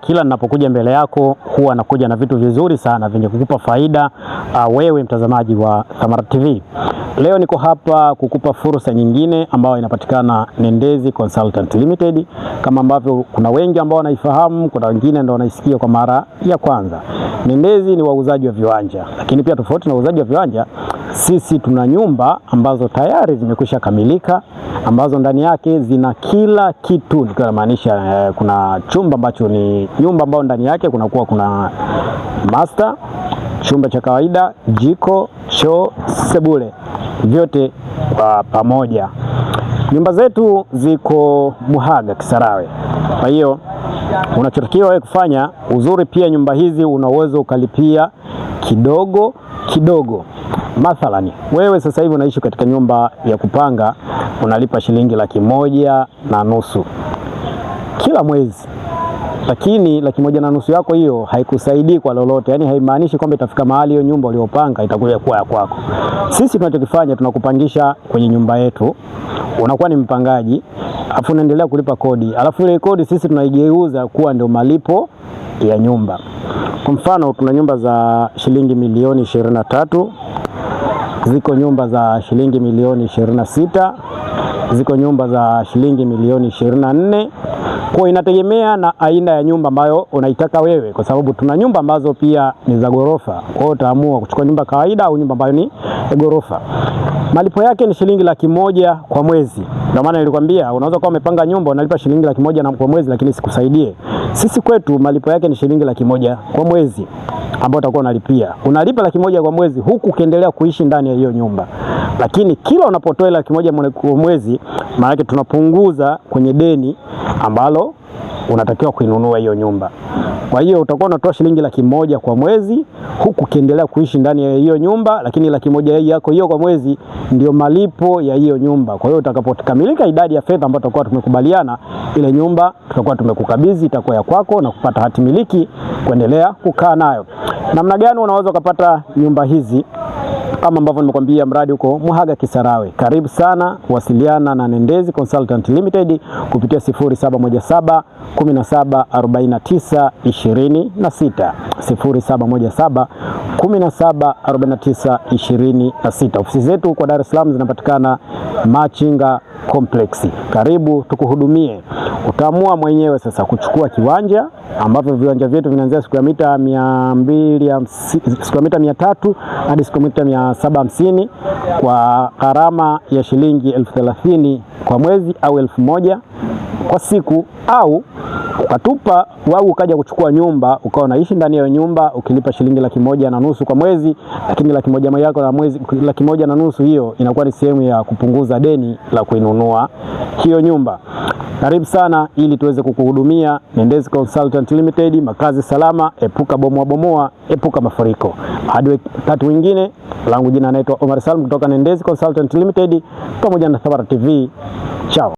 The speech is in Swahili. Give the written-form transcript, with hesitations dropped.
Kila ninapokuja mbele yako huwa nakuja na vitu vizuri sana vyenye kukupa faida wewe mtazamaji wa Thamara TV. Leo niko hapa kukupa fursa nyingine ambayo inapatikana Nendezi Consultant Limited. Kama ambavyo kuna wengi ambao wanaifahamu, kuna wengine ndio wanaisikia kwa mara ya kwanza. Nendezi ni wauzaji wa viwanja, lakini pia tofauti na wauzaji wa viwanja, sisi tuna nyumba ambazo tayari zimekwisha kamilika, ambazo ndani yake zina kila kitu, nikiwa namaanisha kuna chumba ambacho ni nyumba ambayo ndani yake kunakuwa kuna master, chumba cha kawaida, jiko, choo, sebule, vyote kwa pamoja. Nyumba zetu ziko Muhaga Kisarawe. Kwa hiyo unachotakiwa wewe kufanya, uzuri pia nyumba hizi una uwezo ukalipia kidogo kidogo. Mathalani, wewe sasa hivi unaishi katika nyumba ya kupanga, unalipa shilingi 150,000 kila mwezi, lakini 150,000 yako hiyo haikusaidii kwa lolote. Yani haimaanishi kwamba itafika mahali hiyo nyumba uliyopanga itakuja kuwa ya kwako. Sisi tunachokifanya tunakupangisha kwenye nyumba yetu, unakuwa ni mpangaji, alafu unaendelea kulipa kodi, alafu ile kodi sisi tunaigeuza kuwa ndio malipo ya nyumba. Kwa mfano tuna nyumba za shilingi milioni 23, ziko nyumba za shilingi milioni 26, ziko nyumba za shilingi milioni 24. Kwa inategemea na aina ya nyumba ambayo unaitaka wewe, kwa sababu tuna nyumba ambazo pia ni za ghorofa. Kwa hiyo utaamua kuchukua nyumba kawaida au nyumba ambayo ni ghorofa. Malipo yake ni shilingi 100,000 kwa mwezi. Ndio maana nilikwambia unaweza kuwa umepanga nyumba unalipa shilingi 100,000 kwa mwezi, lakini sikusaidie. Sisi kwetu malipo yake ni shilingi 100,000 kwa mwezi ambao utakuwa unalipia. Unalipa 100,000 kwa mwezi huku ukiendelea kuishi ndani ya hiyo nyumba. Lakini kila unapotoa 100,000 kwa mwezi, maana yake tunapunguza kwenye deni ambalo unatakiwa kuinunua hiyo nyumba. Kwa hiyo utakuwa unatoa shilingi 100,000 kwa mwezi huku ukiendelea kuishi ndani ya hiyo nyumba, lakini 100,000 yako hiyo kwa mwezi ndio malipo ya hiyo nyumba. Kwa hiyo utakapokamilika idadi ya fedha ambayo tutakuwa tumekubaliana, ile nyumba tutakuwa tumekukabidhi, itakuwa ya kwako na kupata hati miliki kuendelea kukaa nayo. Namna gani unaweza ukapata nyumba hizi? Kama ambavyo nimekwambia, mradi uko Muhaga Kisarawe. Karibu sana, wasiliana na Nendezi Consultant Limited kupitia 0717 17 49 26, 0717 17 49 26. Ofisi zetu kwa Dar es Salaam zinapatikana Machinga Complex. Karibu tukuhudumie. Utaamua mwenyewe sasa kuchukua kiwanja, ambavyo viwanja vyetu vinaanzia siku ya mita 250, siku ya mita 300 hadi siku ya mita 750 kwa gharama ya shilingi 30,000 kwa mwezi au 1,000 kwa siku, au ukatupa au ukaja kuchukua nyumba ukawa unaishi ndani ya nyumba ukilipa shilingi 150,000 kwa mwezi, lakini 100,000 yako na mwezi 150,000 hiyo inakuwa ni sehemu ya kupunguza deni la kuinunua hiyo nyumba. Karibu sana ili tuweze kukuhudumia. Nendezi Consultant Limited, makazi salama, epuka bomoa bomoa, epuka mafuriko. Hadi wakati mwingine, langu jina naitwa Omar Salum kutoka Nendezi Consultant Limited pamoja na Thamara TV. Chao.